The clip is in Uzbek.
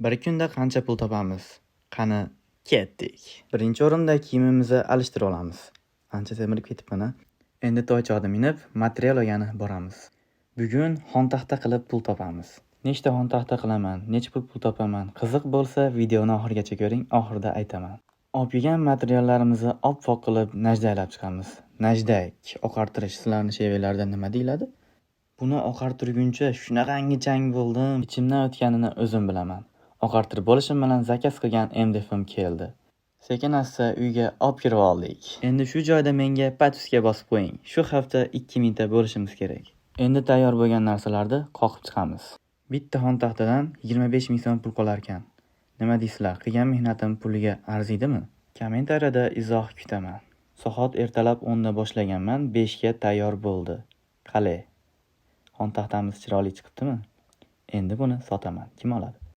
Bir kunda qancha pul topamiz? Qani, ketdik. Birinchi o'rinda kiyimimizni alishtirib olamiz. Ancha semirib ketibman-a. Endi toychoqda minib, material olgani boramiz. Bugun xontaxta qilib pul topamiz. Nechta xontaxta qilaman, necha pul topaman? Qiziq bo'lsa, videoni oxirigacha ko'ring, oxirida aytaman. Olib kelgan materiallarimizni oppoq qilib najdaklab chiqamiz. Najdak, oqartirish sizlarni shevalarda nima deyiladi? Buni oqartirguncha shunaqangi chang bo'ldim. Ichimdan o'tganini o'zim bilaman. Oqartirib bo'lishim bilan zakaz qilgan MDFim keldi. Sekin asta uyga olib kirib oldik. Endi shu joyda menga подписка bosib qo'ying. Shu hafta 2000 ta bo'lishimiz kerak. Endi tayyor bo'lgan narsalarni qoqib chiqamiz. Bitta xontaxtadan 25 ming so'm pul qolar ekan. Nima deysizlar, qilgan mehnatim puliga arziydimi? Kommentariyada izoh kutaman. Soat ertalab 10 da boshlaganman, 5 ga tayyor bo'ldi. Qalay? Xontaxtamiz chiroyli chiqibdimi? Endi buni sotaman. Kim oladi?